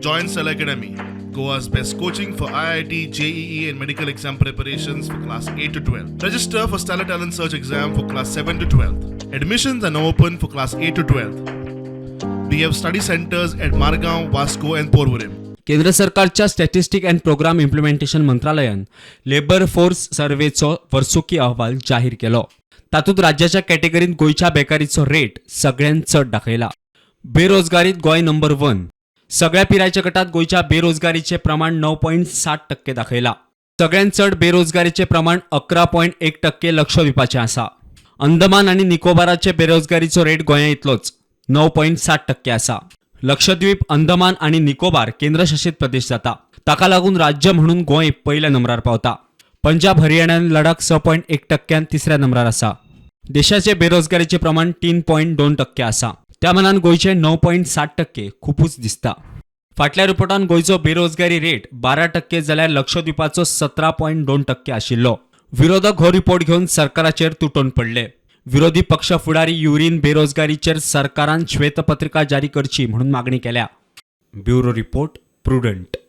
Join Stellar Academy, Goa's best coaching for IIT, JEE, and medical exam preparations for class 8 to 12. Register for Stellar Talent Search exam for class 7 to 12. Admissions are now open for class 8 to 12. We have study centers at Margao, Vasco, and Porvorim. केंद्र सरकारच्या statistic and programme implementation मंत्रालयान labour force सर्वेचो वर्सुकी अहवाल जाहीर केलो. तातूंत राज्याच्या कॅटेगरीत गोंयच्या बेकारीचो रेट सगळ्यांत चड दाखयला. बेरोजगारीत गोंय नंबर वन. सगळ्या पिरायेच्या गटात गोंयच्या बेरोजगारीचें प्रमाण 9.7% दाखयला. सगळ्यांत चड बेरोजगारीचें प्रमाण 11.1% लक्षद्वीपाचें आसा. अंदमान आनी निकोबाराचे बेरोजगारीचो रेट गोंया इतलोच 9.7% आसा. लक्षद्वीप, अंदमान आनी निकोबार केंद्रशासीत प्रदेश जाता. ताका लागून राज्य म्हणून गोंय पयल्या नंबरार पावता. पंजाब, हरियाणा आनी लडाख 6.1 टक्क्यान तिसऱ्या नंबरार आसा. देशाचे बेरोजगारीचे प्रमाण 3.2% आसा. त्या मानान गोंयचे 9.7% खुपूच दिसता. फाटल्या रिपोर्टान गोंयचो बेरोजगारी रेट 12% जाल्यार लक्षद्वीपाचो 17.2% आशिल्लो. विरोधक हो रिपोर्ट घेवन सरकाराचेर तुटोवन पडले. विरोधी पक्ष फुडारी युरीन बेरोजगारीचेर सरकारान श्वेतपत्रिका जारी करची म्हणून मागणी केल्या. Bureau report, Prudent.